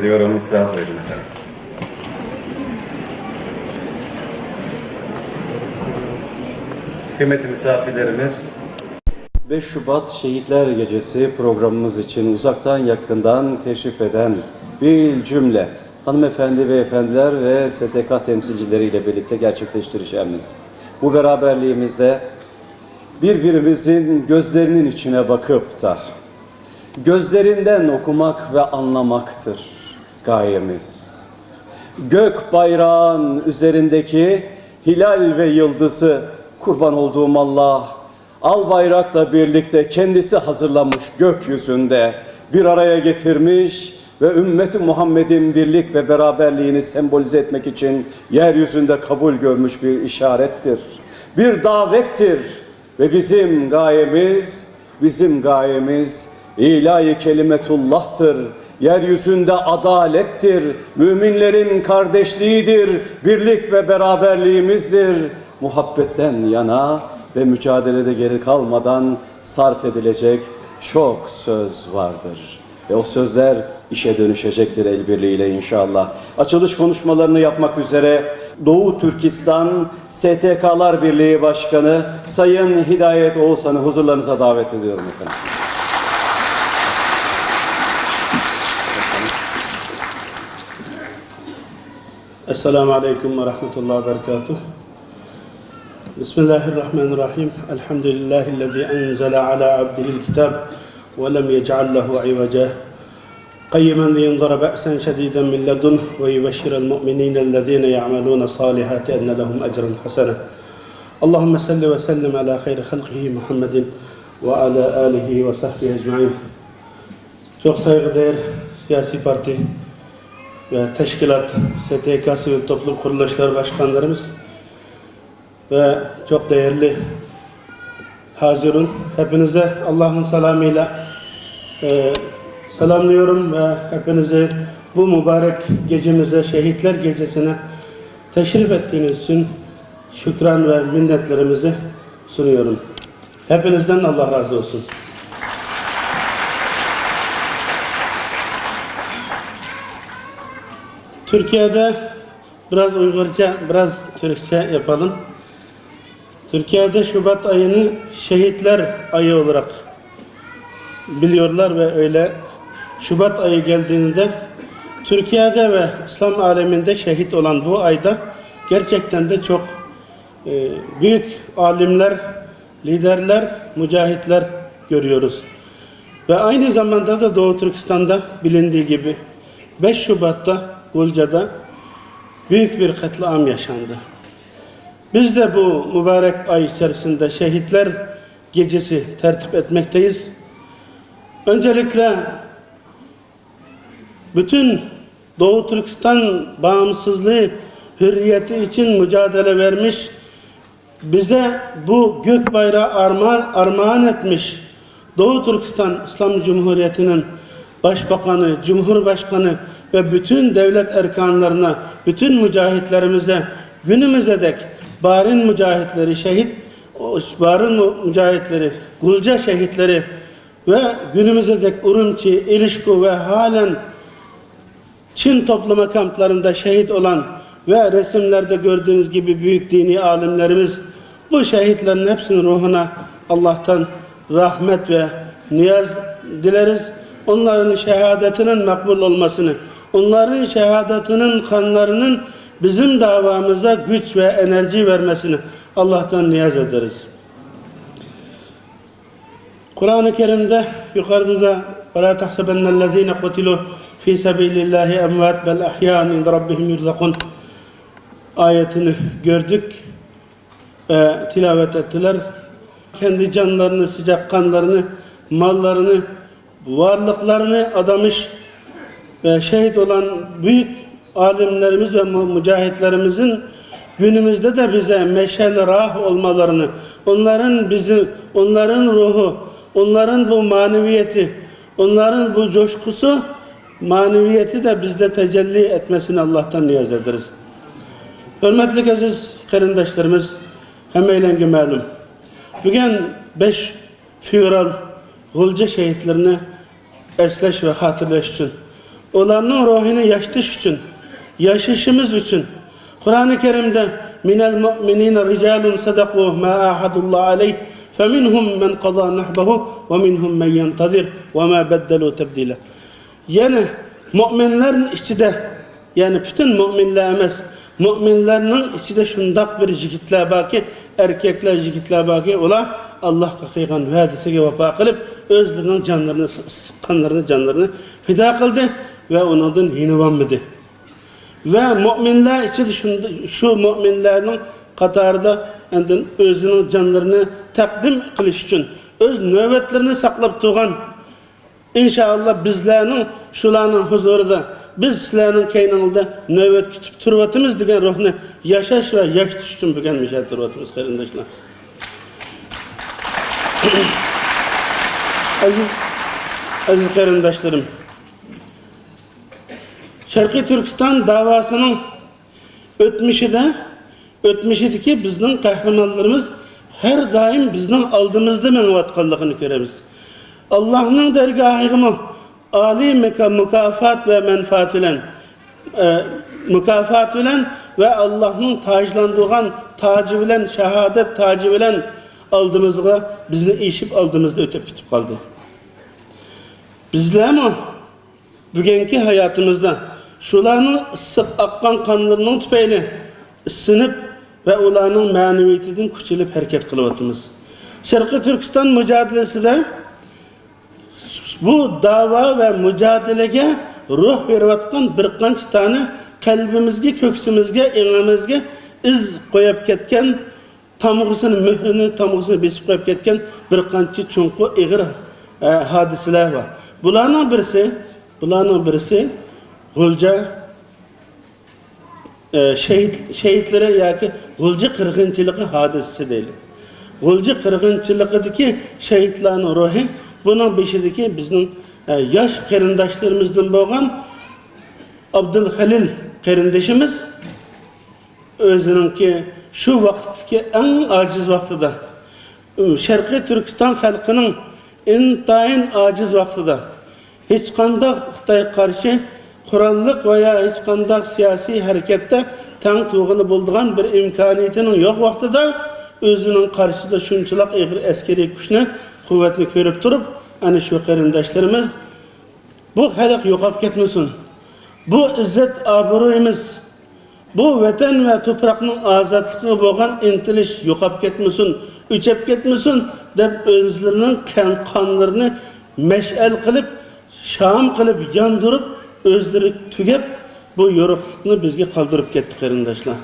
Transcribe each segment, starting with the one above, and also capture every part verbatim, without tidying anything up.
Diyorum, ısrar buyurun efendim. Kıymetli misafirlerimiz, beş Şubat Şehitler Gecesi programımız için uzaktan yakından teşrif eden bir cümle hanımefendi, beyefendiler ve S T K temsilcileriyle birlikte gerçekleştireceğimiz bu beraberliğimizde birbirimizin gözlerinin içine bakıp da gözlerinden okumak ve anlamaktır gayemiz. Gök bayrağın üzerindeki hilal ve yıldızı, kurban olduğum Allah, al bayrakla birlikte kendisi hazırlamış, gökyüzünde bir araya getirmiş ve ümmeti Muhammed'in birlik ve beraberliğini sembolize etmek için yeryüzünde kabul görmüş bir işarettir, bir davettir. Ve bizim gayemiz, bizim gayemiz ilahi kelimetullah'tır. Yeryüzünde adalettir, müminlerin kardeşliğidir, birlik ve beraberliğimizdir. Muhabbetten yana ve mücadelede geri kalmadan sarf edilecek çok söz vardır. Ve o sözler işe dönüşecektir el birliğiyle inşallah. Açılış konuşmalarını yapmak üzere Doğu Türkistan S T K'lar Birliği Başkanı Sayın Hidayet Oğuzhan'ı huzurlarınıza davet ediyorum efendim. Esselamu Aleyküm ve Rahmetullah ve Berekatuh. بسم الله الرحمن الرحيم. الحمد لله الذي أنزل على عبده الكتاب ولم يجعل له عوجا قيما لينذر بأسا شديدا من لدنه ويبشر المؤمنين الذين يعملون الصالحات أن لهم أجرا حسنا. اللهم صل وسلم على خير خلقه محمد وعلى آله وصحبه أجمعين. Çok saygıdeğer siyasi parti ve teşkilat, S T K, sivil toplum kuruluşları başkanlarımız, ve çok değerli hazirun, hepinize Allah'ın selamıyla, e, selamlıyorum ve hepinizi bu mübarek gecemize, Şehitler Gecesi'ne teşrif ettiğiniz için şükran ve minnetlerimizi sunuyorum. Hepinizden Allah razı olsun. Türkiye'de biraz Uygurca, biraz Türkçe yapalım. Türkiye'de Şubat ayını şehitler ayı olarak biliyorlar ve öyle Şubat ayı geldiğinde Türkiye'de ve İslam aleminde şehit olan bu ayda gerçekten de çok, e, büyük alimler, liderler, mücahitler görüyoruz. Ve aynı zamanda da Doğu Türkistan'da bilindiği gibi beş Şubat'ta Gulca'da büyük bir katliam yaşandı. Biz de bu mübarek ay içerisinde Şehitler Gecesi tertip etmekteyiz. Öncelikle bütün Doğu Türkistan bağımsızlığı, hürriyeti için mücadele vermiş, bize bu gök bayrağı armağan, armağan etmiş Doğu Türkistan İslam Cumhuriyeti'nin Başbakanı, Cumhurbaşkanı ve bütün devlet erkanlarına, bütün mücahitlerimize, günümüze dek Barin mücahitleri, şehit, Barin mücahitleri, Gulca şehitleri ve günümüze dek Urumçi, İlişku ve halen Çin toplama kamplarında şehit olan ve resimlerde gördüğünüz gibi büyük dini alimlerimiz, bu şehitlerin hepsinin ruhuna Allah'tan rahmet ve niyaz dileriz. Onların şehadetinin makbul olmasını, onların şehadetinin kanlarının bizim davamıza güç ve enerji vermesini Allah'tan niyaz ederiz. Kur'an-ı Kerim'de yukarıda da وَلَا تَحْسَبَنَّ الَّذ۪ينَ قُتِلُوا ف۪ي سَب۪يلِ اللّٰهِ اَمْوَاتًا بَلْ اَحْيَاءٌ عِنْدَ رَبِّهِمْ يُرْزَقُونَ ayetini gördük ve tilavet ettiler. Kendi canlarını, sıcak kanlarını, mallarını, varlıklarını adamış ve şehit olan büyük alimlerimiz ve mu-, mücahitlerimizin günümüzde de bize meşel rah olmalarını, onların bizi, onların ruhu, onların bu maneviyeti, onların bu coşkusu, maneviyeti de bizde tecelli etmesini Allah'tan niyaz ederiz. Hürmetli aziz kardeşlerimiz, hemmeylenge malum. Bugün beş fevral Gulca şehitlerini esleş ve hatırlaş için ئۇلارنىڭ روھىنى ياشىتىش ئۈچۈن، ياشىشىمىز ئۈچۈن. قۇرئانى كەرىمدە، مىنەل مۇئمىنىنە رىجالۇن سەدەقۇ ما ئاھەدۇللاھ ئەلەيھ فەمىنھۇم مەن قازا نەھبەھۇ ۋە مىنھۇم مەن يەنتەزىر ۋە ما بەددەلۇ تەبدىلە. يەنى مۆمىنلەرنىڭ ئىچىدە، يەنى پۈتۈن مۆمىنلەر ئەمەس، مۆمىنلەرنىڭ ئىچىدە شۇنداق بىر يىگىتلەر باركى، ئەركەكلەر، يىگىتلەر باركى، ئۇلار ئاللاھقا قىلغان ۋەدىسىگە ۋاپا قىلىپ، ئۆزلىرىنىڭ جانلىرىنى، قانلىرىنى، جانلىرىنى پىدا قىلدى ۋە ئۇنىڭدىن يېنىۋالمىدى. ۋە مۆمىنلەر ئىچىدە شۇند-، شۇ مۆمىنلەرنىڭ قاتارىدا ئاندىن ئۆزىنىڭ جانلىرىنى تەقدىم قىلىش ئۈچۈن ئۆز نۆۋەتلىرىنى ساقلاپ تۇرغان، ئىنشائاللا، بىزلەرنىڭ شۇلارنىڭ ھۇزۇرىدا، بىز سىلەرنىڭ كەينىڭىزدە نۆۋەت كۈتۈپ تۇرۇۋاتىمىز دېگەن روھنى ياشاش ۋە ياشىتىش ئۈچۈن بۈگۈن مۇشۇ يەردە تۇرۇۋاتىمىز، قېرىنداشلار. ئەزىز، ئەزىز قېرىنداشلىرىم، شەرقىي تۈركىستان داۋاسىنىڭ ئۆتمۈشىدە، ئۆتمۈشىدىكى بىزنىڭ قەھرىمانلىرىمىز ھەر دائىم بىزنىڭ ئالدىمىزدا مېڭىۋاتقانلىقىنى كۆرىمىز. ئاللاھنىڭ دەرگاھىغىمۇ ئالىي مۇكا-، مۇكاپات ۋە مەنپەئەت بىلەن، ئە، مۇكاپات بىلەن ۋە ئاللاھنىڭ تاجلاندۇرغان تاجى بىلەن، شاھادەت تاجى بىلەن ئالدىمىزغا، بىزنى ئېشىپ ئالدىمىزدا ئۆتۈپ كېتىپ قالدى. بىزلەرمۇ بۈگۈنكى ھاياتىمىزدا شۇلارنىڭ ئىسسىق ئاققان قانلىرىنىڭ تۈپەيلى ئىسسىنىپ ۋە ئۇلارنىڭ مەنىۋىيىتىدىن كۈچىلىپ ھەرىكەت قىلىۋاتىمىز. شەرقىي تۈركىستان مۇجادىلىسىدە بۇ داۋا ۋە مۇجادىلىگە روھ بېرىۋاتقان بىر قانچە دانە قەلبىمىزگە، كۆكسىمىزگە، ئېڭىمىزگە ئىز قويۇپ كەتكەن، تامغىسىنى، مۆھرىنى، تامغىسىنى بېسىپ قويۇپ كەتكەن بىر قانچە چوڭقۇر ئېغىر، ئە، ھادىسىلەر بار. بۇلارنىڭ بىرسى، بۇلارنىڭ بىرسى غۇلجا، ئە، شېھىت، شېھىتلىرى ياكى غۇلجا قىرغىنچىلىقى ھادىسىسى دەيلى. غۇلجا قىرغىنچىلىقىدىكى شېھىتلارنىڭ روھى، بۇنىڭ بېشىدىكى بىزنىڭ، ئە، ياش قېرىنداشلىرىمىزدىن بولغان ئابدۇلخەلىل قېرىندىشىمىز، ئۆزىنىڭكى شۇ ۋاقىتتىكى ئەڭ ئاجىز ۋاقتىدا، شەرقىي تۈركىستان خەلقىنىڭ ئىنتايىن ئاجىز ۋاقتىدا، ھېچقانداق خىتايغا قارشى قوراللىق ۋە يا ھېچقانداق سىياسىي ھەرىكەتتە تەڭ تۇرغىلى بولىدىغان بىر ئىمكانىيىتىنىڭ يوق ۋاقتىدا، ئۆزىنىڭ قارشىسىدا شۇنچىلىك ئېغىر ئەسكىرىي كۈچنى، قۇۋۋەتنى كۆرۈپ تۇرۇپ، ئەنە شۇ قېرىنداشلىرىمىز بۇ خەلق يوقاپ كەتمىسۇن. بۇ ئىززەت ئابرۇيىمىز، بۇ ۋەتەن ۋە تۇپراقنىڭ ئازادلىقىغا بولغان ئىنتىلىش يوقاپ كەتمىسۇن، ئۆچۈپ كەتمىسۇن دەپ ئۆزلىرىنىڭ قان-، قانلىرىنى مەشئەل قىلىپ، شام قىلىپ ياندۇرۇپ، ئۆزلىرى تۈگەپ، بۇ يورۇقلۇقنى بىزگە قالدۇرۇپ كەتتى، قېرىنداشلار.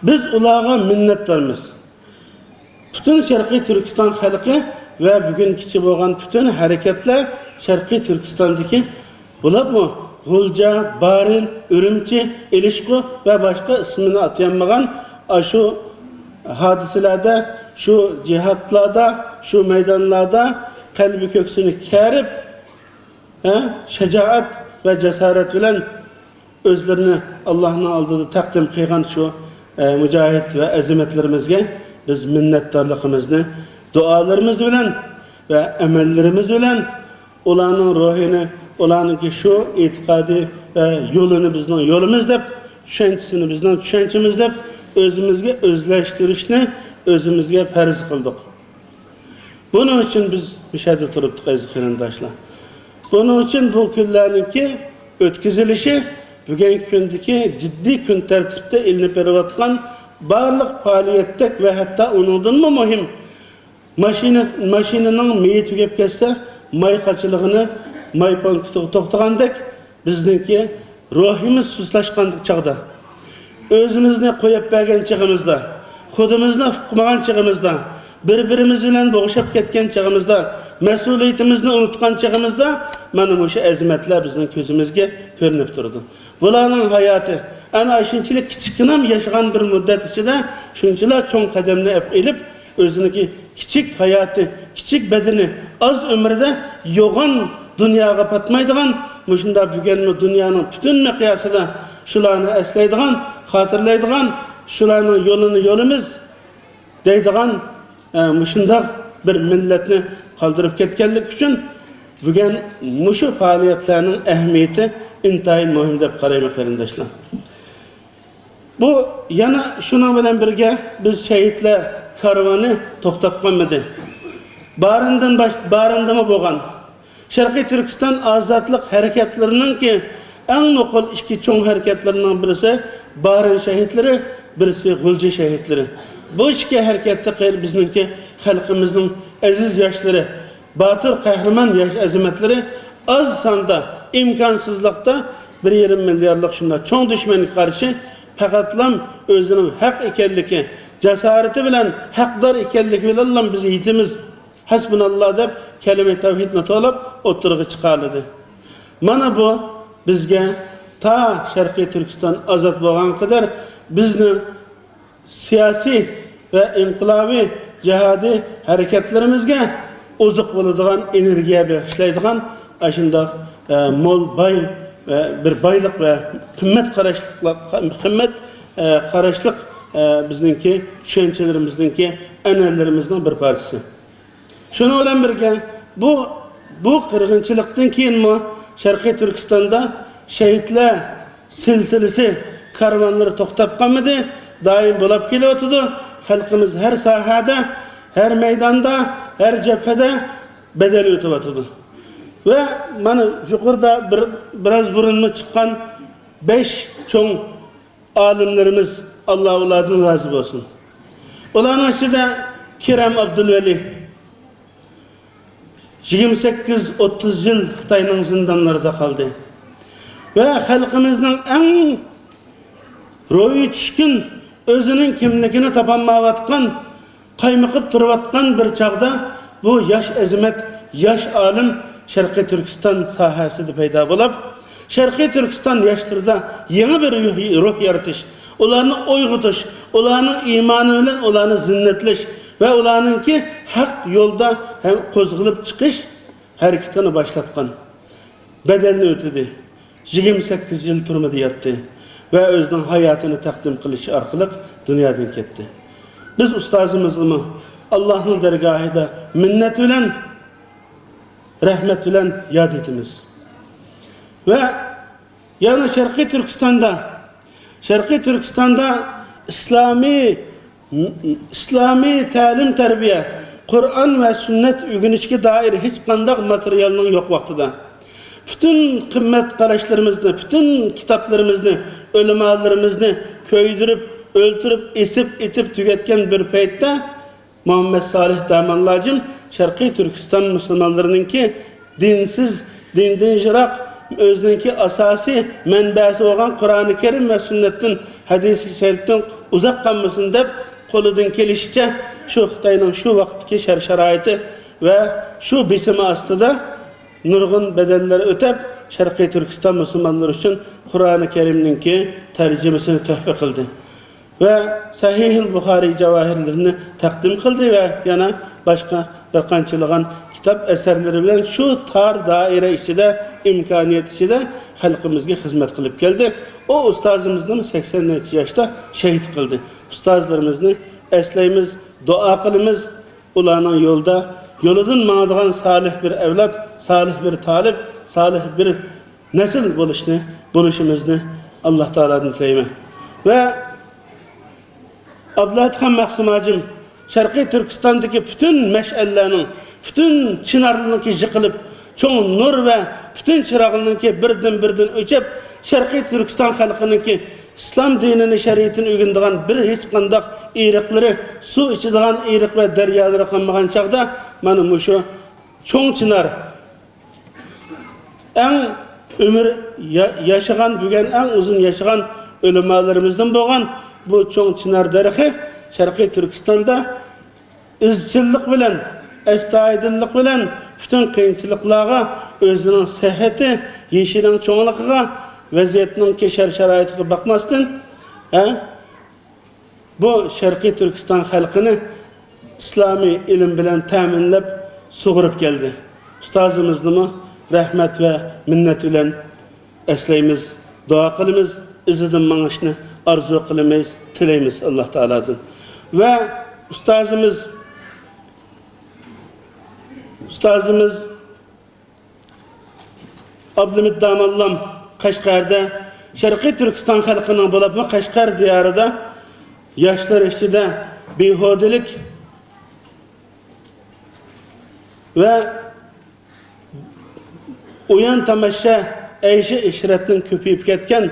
بىز ئۇلارغا مىننەتدارمىز. پۈتۈن شەرقىي تۈركىستان خەلقى ۋە بۈگۈنگىچە بولغان پۈتۈن ھەرىكەتلەر شەرقىي تۈركىستاندىكى، بولۇپمۇ غۇلجا، بارىن، ئۈرۈمچى، ئېلىشقۇ ۋە باشقا ئىسمىنى ئاتىيالمىغان ئاشۇ ھادىسىلەردە، شۇ جىھادلاردا، شۇ مەيدانلاردا قەلبى كۆكسىنى كېرىپ، ھە، شاجائەت ۋە جاسارەت بىلەن ئۆزلىرىنى ئاللاھنىڭ ئالدىدا تەقدىم قىلغان شۇ، ئە، مۇجاھىد ۋە ئەزىمەتلىرىمىزگە بىز مىننەتدارلىقىمىزنى دۇئالىرىمىز بىلەن ۋە ئەمەللىرىمىز بىلەن ئۇلارنىڭ روھىنى، ئۇلارنىڭكى شۇ ئېتىقادى ۋە يولىنى بىزنىڭ يولىمىز دەپ، چۈشەنچىسىنى بىزنىڭ چۈشەنچىمىز دەپ ئۆزىمىزگە ئۆزلەشتۈرۈشنى ئۆزىمىزگە پەرز قىلدۇق. بۇنىڭ ئۈچۈن بىز مۇشۇ يەردە تۇرۇپتۇق، ئەزىز قېرىنداشلار. بۇنىڭ ئۈچۈن بۇ كۈنلەرنىڭكى ئۆتكۈزۈلۈشى بۈگۈنكى كۈندىكى جىددىي كۈن تەرتىپتە ئېلىنىپ بېرىۋاتقان بارلىق پائالىيەتتەك ۋە ھەتتا ئۇنىڭدىنمۇ مۇھىم، ماشىنا، ماشىنىنىڭ مېيى تۈگەپ كەتسە، ماي قاچىلىقىنى، ماي پونكىتىغا توختىغاندەك، بىزنىڭكى روھىمىز سۇسلاشقان چاغدا، ئۆزىمىزنى قويۇپ بەرگەن چېغىمىزدا، خۇدىمىزنى ئۇقمىغان چېغىمىزدا، بىر-بىرىمىز بىلەن بوغۇشۇپ كەتكەن چېغىمىزدا، مەسئۇلىيىتىمىزنى ئۇنتۇغان چېغىمىزدا، مانا مۇشۇ ئەزىمەتلەر بىزنىڭ كۆزىمىزگە كۆرۈنۈپ تۇرىدۇ. بۇلارنىڭ ھاياتى، ئەنە شۇنچىلىك كىچىككىنە ياشىغان بىر مۇددەت ئىچىدە شۇنچىلا چوڭ قەدەمنى ئېلىپ، ئۆزىنىڭكى كىچىك ھاياتى، كىچىك بەدىنى، ئاز ئۆمرىدە يوغان دۇنياغا پاتمايدىغان، مۇشۇنداق بۈگۈنمۇ دۇنيانىڭ پۈتۈن مىقياسىدا شۇلارنى ئەسلەيدىغان، خاتىرىلەيدىغان، شۇلارنىڭ يولىنى يولىمىز دەيدىغان، ئە، مۇشۇنداق بىر مىللەتنى قالدۇرۇپ كەتكەنلىكى ئۈچۈن بۈگۈن مۇشۇ پائالىيەتلەرنىڭ ئەھمىيىتى ئىنتايىن مۇھىم دەپ قارايمەن، قېرىنداشلار. بۇ يەنە شۇنىڭ بىلەن بىرگە، بىز شەھىدلەر كارۋانى توختاپ قالمىدى. بارىندىن باش-، بارىندىمۇ بولغان شەرقىي تۈركىستان ئازادلىق ھەرىكەتلىرىنىڭكى ئەڭ نوقۇل ئىككى چوڭ ھەرىكەتلىرىنىڭ بىرسى بارىن شەھىدلىرى، بىرسى غۇلجا شەھىدلىرى. بۇ ئىككى ھەرىكەتتە قېل-، بىزنىڭكى خەلقىمىزنىڭ ئەزىز ياشلىرى، باتۇر قەھرىمان ياش ئەزىمەتلىرى ئاز ساندا، ئىمكانسىزلىقتا بىر يېرىم مىليارلىق شۇنداق چوڭ دۈشمەنگە قارشى پەقەتلام ئۆزىنىڭ ھەق ئىكەنلىكى، جاسارىتى بىلەن ھەقدار ئىكەنلىكى بىلەنلا بىز يېتىمىز، ھەسبۇناللا دەپ كەلىمە تەۋھىدنى توۋلاپ ئوتتۇرىغا چىقارلىدى. مانا بۇ بىزگە تا شەرقىي تۈركىستان ئازاد بولغان قەدەر بىزنىڭ سىياسىي ۋە ئىنقىلابىي جىھادىي ھەرىكەتلىرىمىزگە ئوزۇق بولىدىغان، ئېنېرگىيە بېغىشلايدىغان ئاشۇنداق، ئە، مول، باي ۋە بىر بايلىق ۋە قىممەت قاراشلىق، قىممەت، ئە، قاراشلىق، ئە، بىزنىڭكى چۈشەنچىلىرىمىزنىڭكى، ئەنئەنىلىرىمىزنىڭ بىر پارچىسى. شۇنىڭ بىلەن بىرگە، بۇ، بۇ قىرغىنچىلىقتىن كېيىنمۇ شەرقىي تۈركىستاندا شەھىدلەر سىلسىلىسى، كارۋانلىرى توختاپ قالمىدى، دائىم بولاپ كېلىۋاتىدۇ. خەلقىمىز ھەر ساھەدە، ھەر مەيداندا، ھەر جەبھىدە بەدەل ئۆتۈۋاتىدۇ. ۋە مانا يۇقىرىدا بىر، بىراز بۇرۇنمۇ چىققان بەش چوڭ ئالىملىرىمىز، ئاللا ئۇلاردىن رازى بولسۇن. ئۇلارنىڭ ئىچىدە كېرەم ئابدۇلۋەلى يىگىرمە سەككىز، ئوتتۇز يىل خىتاينىڭ زىندانلىرىدا قالدى. ۋە خەلقىمىزنىڭ ئەڭ روھى چۈشكۈن، ئۆزىنىڭ كىملىكىنى تاپالمايۋاتقان، قايمىقىپ تۇرۇۋاتقان بىر چاغدا بۇ ياش ئەزىمەت، ياش ئالىم شەرقىي تۈركىستان ساھەسىدە پەيدا بولۇپ، شەرقىي تۈركىستان ياشلىرىدا يېڭى بىر روھ، روھ يارىتىش، ئۇلارنى ئويغىتىش، ئۇلارنىڭ ئىمانى بىلەن ئۇلارنى زىننەتلەش ۋە ئۇلارنىڭكى ھەق يولدا ھەم قوزغىلىپ چىقىش ھەرىكىتىنى باشلاتقان. بەدەلنى ئۆتىدى. يىگىرمە سەككىز يىل تۈرمىدە ياتتى ۋە ئۆزىنىڭ ھاياتىنى تەقدىم قىلىش ئارقىلىق دۇنيادىن كەتتى. بىز ئۇستازىمىزغىمۇ ئاللانىڭ دەرگاھىدا مىننەت بىلەن، رەھمەت بىلەن ياد ئېتىمىز. ۋە يەنە شەرقىي تۈركىستاندا، شەرقىي تۈركىستاندا ئىسلامىي، ئىسلامىي تەلىم-تەربىيە، قۇرئان ۋە سۈننەت ئۆگىنىشكە دائىر ھېچقانداق ماتېرىيالنىڭ يوق ۋاقتىدا، پۈتۈن قىممەت قاراشلىرىمىزنى، پۈتۈن كىتابلىرىمىزنى، ئۆلىمالىرىمىزنى كۆيدۈرۈپ، ئۆلتۈرۈپ، ئېسىپ، ئېتىپ تۈگەتكەن بىر پەيتتە، مۇھەممەد سالىھ داماللاجىم شەرقىي تۈركىستان مۇسۇلمانلىرىنىڭكى دىنسىز، دىندىن يىراق، ئۆزىنىڭكى ئاساسىي مەنبەسى بولغان قۇرئانى كەرىم ۋە سۈننەتتىن، ھەدىسى شەرىپتىن ئۇزاق قالمىسۇن دەپ، قولىدىن كېلىشىچە شۇ خىتاينىڭ شۇ ۋاقىتتىكى شەرت-شارائىتى ۋە شۇ بېسىمى ئاستىدا نۇرغۇن بەدەللەر ئۆتەپ، شەرقىي تۈركىستان مۇسۇلمانلىرى ئۈچۈن قۇرئانى كەرىمنىڭكى تەرجىمىسىنى تۆھپە قىلدى. ۋە سەھىھىل بۇخارىي جاۋاھىرلىرىنى تەقدىم قىلدى ۋە يەنە باشقا بىر قانچىلىغان كىتاب ئەسەرلىرى بىلەن شۇ تار دائىرە ئىچىدە، ئىمكانىيەت ئىچىدە خەلقىمىزگە خىزمەت قىلىپ كەلدى. ئۇ ئۇستازىمىزنىمۇ سەكسەن نەچچە ياشتا شەھىد قىلدى. ئۇستازلىرىمىزنى ئەسلەيمىز، دۇئا قىلىمىز. ئۇلارنىڭ يولىدا، يولىدىن ماڭىدىغان سالىھ بىر ئەۋلاد، سالىھ بىر تالىپ، سالىھ بىر نەسىل بولۇشنى، بولۇشىمىزنى ئاللا تائالادىن تىلەيمەن. ۋە ئابلەتخان مەخسۇم ھاجىم شەرقىي تۈركىستاندىكى پۈتۈن مەشئەللەرنىڭ، پۈتۈن چىنارلارنىڭكى يىقىلىپ، چوڭ نۇر ۋە پۈتۈن چىراغلارنىڭكى بىردىن-بىردىن ئۆچۈپ، شەرقىي تۈركىستان خەلقىنىڭكى ئىسلام دىنىنى، شەرىئىتىنى ئۆگىنىدىغان بىر ھېچقانداق ئېرىقلىرى، سۇ ئىچىدىغان ئېرىق ۋە دەريالىرى قالمىغان چاغدا، مانا مۇشۇ چوڭ چىنار، ئەڭ ئۆمۈر يا-، ياشىغان، بۈگۈن ئەڭ ئۇزۇن ياشىغان ئۆلىمالىرىمىزدىن بولغان بۇ چوڭ چىنار دەرىخى شەرقىي تۈركىستاندا ئىزچىللىق بىلەن، ئەستايىدىللىق بىلەن پۈتۈن قىيىنچىلىقلارغا، ئۆزىنىڭ سەھھىتى، يېشىنىڭ چوڭلۇقىغا، ۋەزىيەتنىڭكى شەرت-شارائىتىغا باقماستىن، ھە، بۇ شەرقىي تۈركىستان خەلقىنى ئىسلامىي ئىلىم بىلەن تەمىنلەپ سۇغۇرۇپ كەلدى. ئۇستازىمىزنىمۇ رەھمەت ۋە مىننەت بىلەن ئەسلەيمىز، دۇئا قىلىمىز، ئىزىدىن مېڭىشنى ئارزۇ قىلىمىز، تىلەيمىز ئاللا تائالادىن. ۋە ئۇستازىمىز، ئۇستازىمىز ئابلىمىت داماللام قەشقەردە، شەرقىي تۈركىستان خەلقىنىڭ، بولۇپمۇ قەشقەر دىيارىدا ياشلار ئىچىدە بىھۇدىلىك ۋە ئويۇن تاماشا، ئەيشى ئىشرەتنىڭ كۆپىيىپ كەتكەن،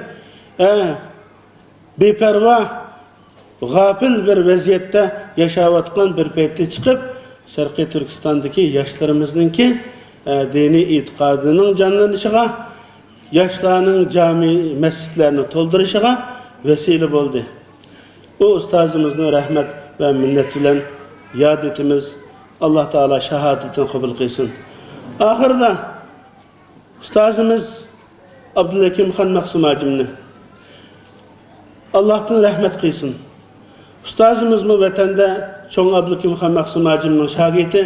ھە، بىپەرۋا، غاپىل بىر ۋەزىيەتتە ياشاۋاتقان بىر پەيتتە چىقىپ، شەرقىي تۈركىستاندىكى ياشلىرىمىزنىڭكى، ئە، دىنىي ئېتىقادىنىڭ جانلىنىشىغا، ياشلارنىڭ جامى، مەسچىتلەرنى تولدۇرۇشىغا ۋەسىلە بولدى. ئۇ ئۇستازىمىزنى رەھمەت ۋە مىننەت بىلەن ياد ئېتىمىز. ئاللا تائالا شاھادىتىنى قوبۇل قىلسۇن. ئاخىرىدا ئۇستازىمىز ئابدۇلھەكىمخان مەخسۇم ھاجىمنى ئاللاھتىن رەھمەت قىلسۇن. ئۇستازىمىزمۇ ۋەتەندە چوڭ ئابدۇلھەكىمخان مەخسۇم ھاجىمنىڭ شاگىرتى،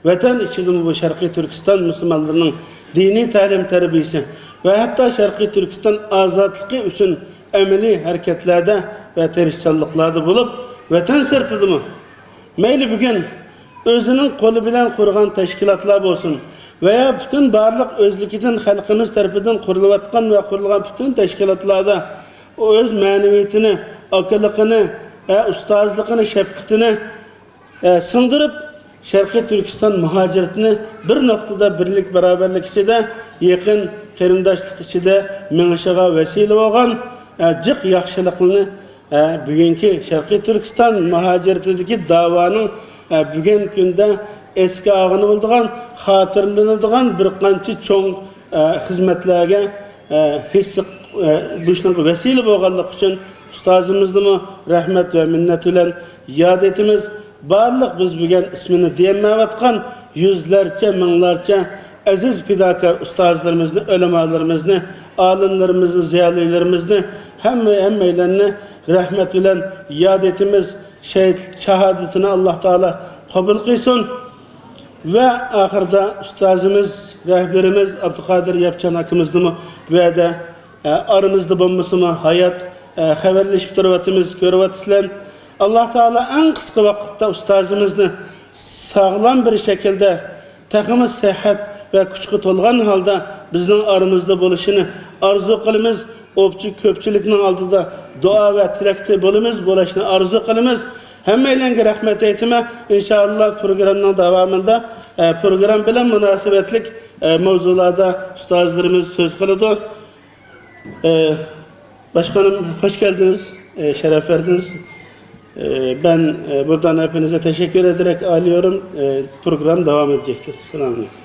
ۋەتەن ئىچىدىمۇ بۇ شەرقىي تۈركىستان مۇسۇلمانلىرىنىڭ دىنىي تەلىم-تەربىيىسى ۋە ھەتتا شەرقىي تۈركىستان ئازادلىقى ئۈچۈن ئەمەلىي ھەرىكەتلەردە ۋە تىرىشچانلىقلاردا بولۇپ، ۋەتەن سىرتىدىمۇ مەيلى بۈگۈن ئۆزىنىڭ قولى بىلەن قۇرغان تەشكىلاتلار بولسۇن ۋەيا پۈتۈن بارلىق ئۆزلۈكىدىن خەلقىمىز تەرىپىدىن قۇرۇلۇۋاتقان ۋە قۇرۇلغان پۈتۈن تەشكىلاتلاردا ئۆز مەنىۋىيىتىنى، ئاكىلىقىنى، ھە، ئۇستازلىقىنى، شەپقىتىنى، ھە، سىڭدۈرۈپ، شەرقىي تۈركىستان مۇھاجىرىتىنى بىر نۇقتىدا بىرلىك، باراۋەرلىك ئىچىدە، يېقىن قېرىنداشلىق ئىچىدە مېڭىشىغا ۋەسىلە بولغان، ھە، جىق ياخشىلىقلىرىنى ھە، بۈگۈنكى شەرقىي تۈركىستان مۇھاجىرىتىدىكى داۋانىڭ، ھە، بۈگۈنكى كۈندە ئەسكە ئالغىلى بولىدىغان، خاتىرىلىنىدىغان بىر قانچە چوڭ، ھە، خىزمەتلەرگە، ھە، ھېسسە، ھە، بۇ ئىشنىڭ ۋەسىلە بولغانلىقى ئۈچۈن ئۇستازىمىزنىمۇ رەھمەت ۋە مىننەت بىلەن ياد ئېتىمىز. بارلىق بىز بۈگۈن ئىسمىنى دېيەلمەيۋاتقان يۈزلەرچە، مىڭلارچە ئەزىز پىداكار ئۇستازلىرىمىزنى، ئۆلىمالىرىمىزنى، ئالىملىرىمىزنى، زىيالىيلىرىمىزنى، ھەممە، ھەممەيلەننى رەھمەت بىلەن ياد ئېتىمىز. شەھىد شاھادىتىنى ئاللا تائالا قوبۇل قىلسۇن. ۋە ئاخىرىدا ئۇستازىمىز، رەھبىرىمىز ئابدۇقادىر ياپچان ئاكىمىزنىمۇ بۇ يەردە ئە، ئارىمىزدا بولمىسىمۇ، ھايات، ئە، خەۋەرلىشىپ تۇرۇۋاتىمىز، كۆرۈۋاتىسىلەر. ئاللا تائالا ئەڭ قىسقا ۋاقىتتا ئۇستازىمىزنى ساغلام بىر شەكىلدە، تېخىمۇ سىھھەت ۋە كۈچكە تولغان ھالدا بىزنىڭ ئارىمىزدا بولۇشىنى ئارزۇ قىلىمىز. ئوپچە كۆپچىلىكنىڭ ئالدىدا دۇئا ۋە تىلەكتە بولىمىز، بولۇشنى ئارزۇ قىلىمىز. ھەممەيلەنگە رەھمەت ئېيتىمەن. ئىنشائاللا، پروگراممىنىڭ داۋامىدا، ئە، پروگرام بىلەن مۇناسىۋەتلىك، ئە، مەۋزۇلاردا ئۇستازلىرىمىز سۆز قىلىدۇ. Ee, başkanım, hoş geldiniz. Ee, şeref verdiniz. Ee, ben, e, buradan hepinize teşekkür ederek ayrılıyorum. Ee, program devam edecektir. Selamun aleyküm.